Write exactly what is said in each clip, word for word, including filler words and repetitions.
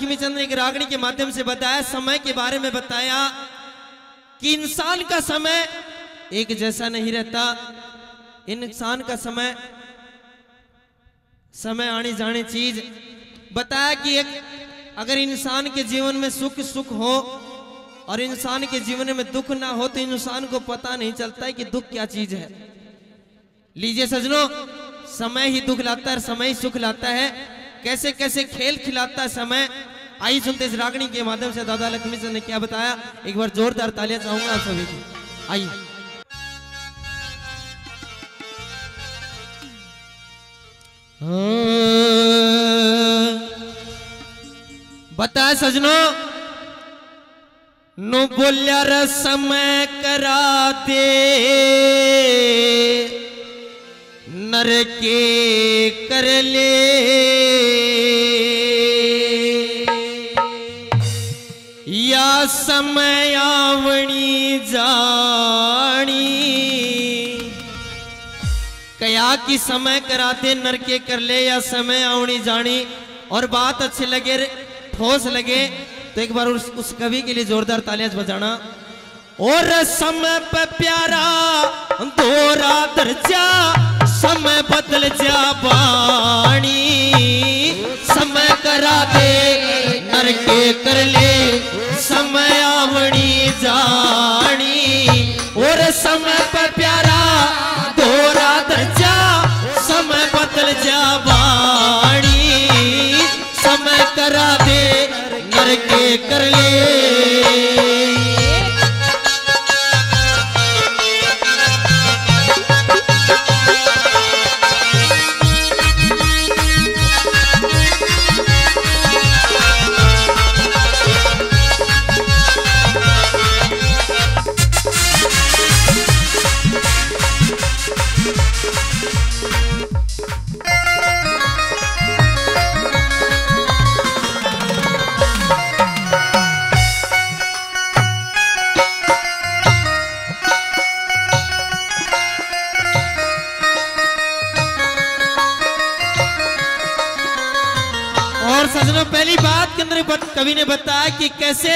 लक्ष्मी चंद ने एक रागनी के माध्यम से बताया, समय के बारे में बताया कि इंसान का समय एक जैसा नहीं रहता। इंसान का समय, समय आनी जानी चीज। बताया कि एक, अगर इंसान के जीवन में सुख, सुख हो और इंसान के जीवन में दुख ना हो, तो इंसान को पता नहीं चलता है कि दुख क्या चीज है। लीजिए सजनों, समय ही दुख लाता है और समय ही सुख लाता है। कैसे कैसे खेल खिलाता है समय। आइए सुनते इस रागनी के माध्यम से दादा लक्ष्मी चंद ने क्या बताया। एक बार जोरदार तालियां चाहूंगा आप सभी की। आइए। हाँ। बताए सजनों, नु बोल्या रे समय करा दे, नरके कर ले। या समय आवणी जाणी। कया कि समय करा दे, नरके कर ले, या समय आवणी जाणी। और बात अच्छी लगे, ठोस लगे, तो एक बार उस, उस कवि के लिए जोरदार तालियां बजाना। और समय पे प्यारा दोरा दर्जा, समय बदल जा बाणी। समय करा दे, नरके कर ले, समय आवणी जाणी। और समय पे प्यारा दोरा दर्जा, समय बदल जा बाणी। समय करा दे, नरके कर ले। और सजनों, पहली बात के अंदर बत-, कवि ने बताया कि कैसे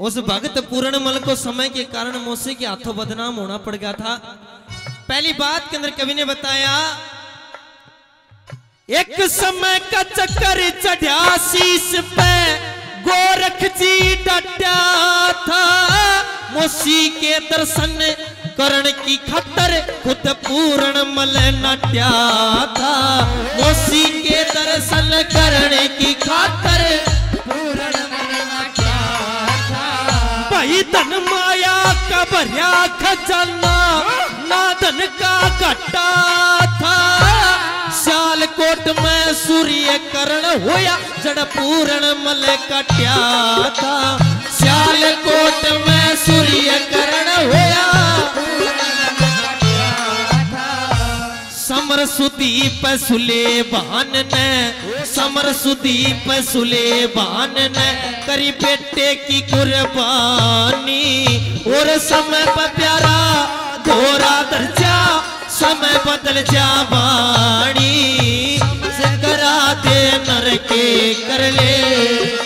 उस भक्त पूरणमल को समय के कारण मौसी के हाथों बदनाम होना पड़ गया था। पहली बात के अंदर कवि ने बताया, एक समय का चक्कर चढ़ा शीश पे, गोरख जी डटा था। मौसी के दर्शन करण की खातर खुद पूरणमल नाट्या था। मौसी के दर्शन करण की खातर पूरणमल नाट्या था। भाई धन माया का भरया खजाना, ना धन का घाटा था। सियालकोट में सूर्य करण होया, जड़ पूरणमल कट्या था। सियालकोट में सूर्य करण होया। समर सुदीप सुलेबान ने, समर सुदीप सुलेबान ने करी बेटे की कुर्बानी। और समय पे प्यारा दोरा दर्जा, समय बदल जा बाणी। से करा दे नरके कर ले।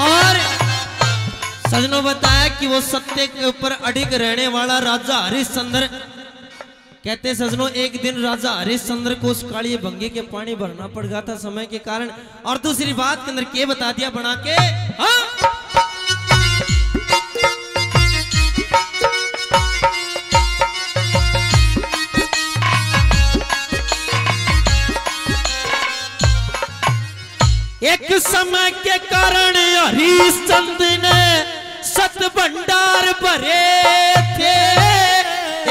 और सजनों बताया कि वो सत्य के ऊपर अडिग रहने वाला राजा हरिश्चंद्र, कहते सजनों, एक दिन राजा हरिश्चंद्र को उस काली भंगी के पानी भरना पड़ गया था समय के कारण। और दूसरी बात के अंदर के बता दिया बना के, हाँ? एक समय के कारण हरिश्चंद्र ने सत भंडार भरे थे।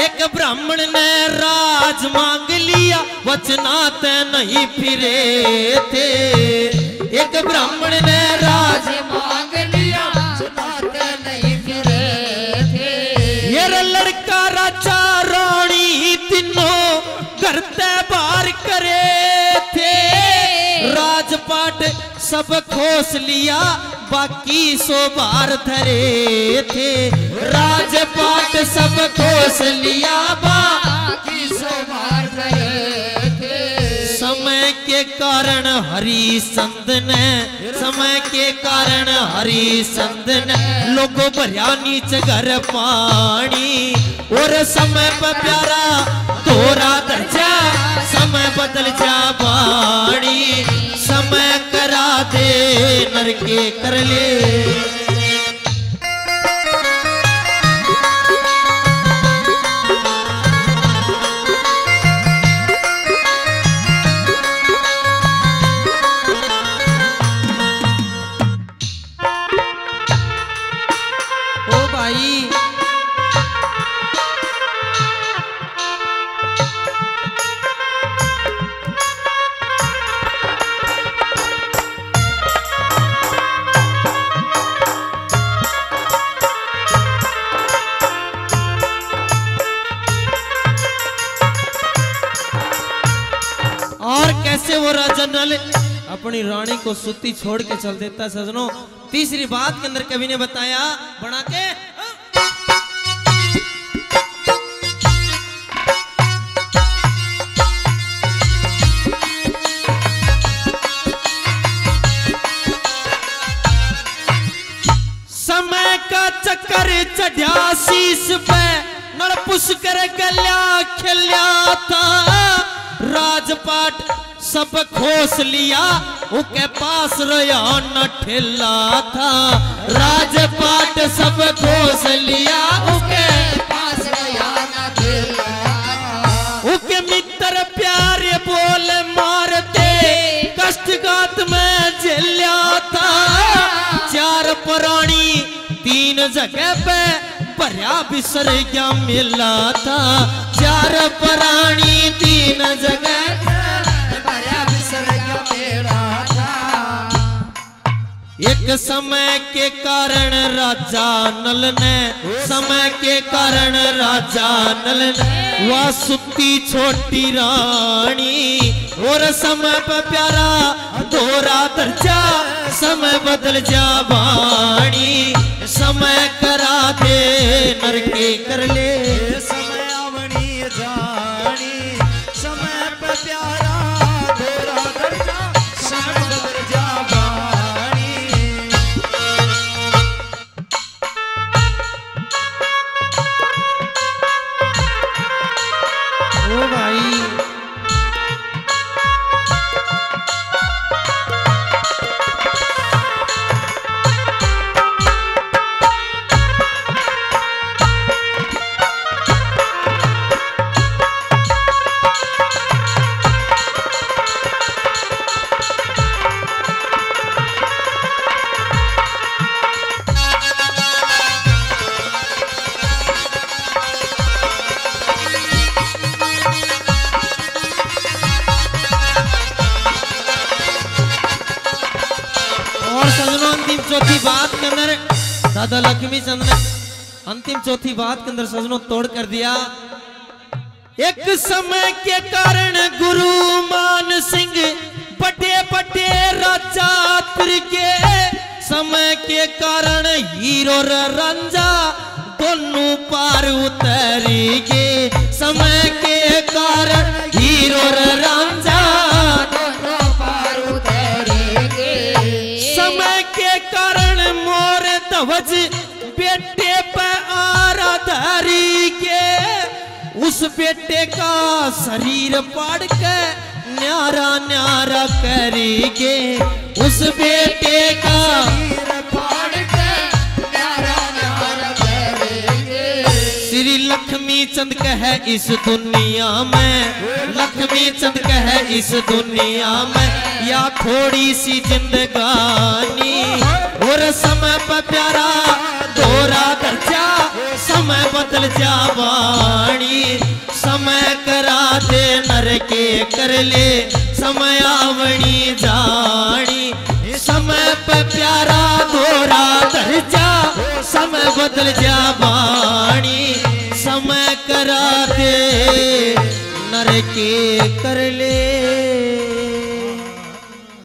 एक ब्राह्मण ने मांग लिया, वचना ते नहीं फिरे थे। एक ब्राह्मण ने राज मांग लिया, वचना ते नहीं फिरे थे। ये रे लड़का राजा रानी तीनों घर ते बाहर करे थे। राजपाट सब खोस लिया, बाकी सो बार धरे थे। राजपाट सब खोस लिया, बाकी सो बार धरे थे। समय के कारण हरिश्चंद ने, समय के कारण हरिश्चंद ने लोगों भरया नीच घर पानी। और समय पे प्यारा दोरा दर्जा, समय बदल जा बानी, समय करा दे नरके कर ले। ओ भाई। और कैसे वो राजा नल अपनी रानी को सुती छोड़ के चल देता, सजनों। तीसरी बात के अंदर कवि ने बताया, बना के समय का चक्कर चढ़या शीश पे, नल पुष्कर गल्या खिल्या था। राजपाट सब खोस लिया, उके पास रह्या न ठेला था। राजपाट सब खोस लिया, उके पास रह्या न ठेला था। उके मित्र प्यारे बोल मारते, कष्टघात में झेल्या था। चार प्राणी तीन जगह पे भरया बिसर गया मेला था। चार प्राणी तीन जगह पे भरया बिसर गया मेला था। एक समय के कारण राजा नल ने, समय के कारण राजा नल ने वा सुती छोटी रानी। और समय पे प्यारा दोरा दर्जा, समय बदल जा बानी, समय करा दे नरके कर ले। समय आवनी जानी, समय पे प्यारा दोरा दर्जा, समय बदल जा बानी। ओ भाई। और सजनों, अंतिम चौथी बात के अंदर दादा लक्ष्मी चंद ने अंतिम चौथी बात के अंदर सजनों तोड़ कर दिया। एक समय के कारण गुरु मान सिंह बड़े बड़े राजा तुर गए। समय के कारण हीरो र रांझा दोनों पार उतर गए। समय के कारण हीरो र रांझा दोनों पार उतर गए। समय के कारण मोर ध्वज बेटे पे आरा धरी के, उस बेटे का शरीर पाड़ के न्यारा न्यारा करी के, उस बेटे का शरीर पाड़ के न्यारा न्यारा करी के। श्री लक्ष्मी चंद कहे इस दुनिया में, लक्ष्मी चंद कहे इस दुनिया में या थोड़ी सी जिंदगानी। और समय पे प्यारा दोरा दर्जा, समय बदल जा बानी, समय करा दे के कर ले समय आवनी जानी, समय पे प्यारा गोरा धर जा, समय बदल जा बानी, समय करा दे नर के कर ले।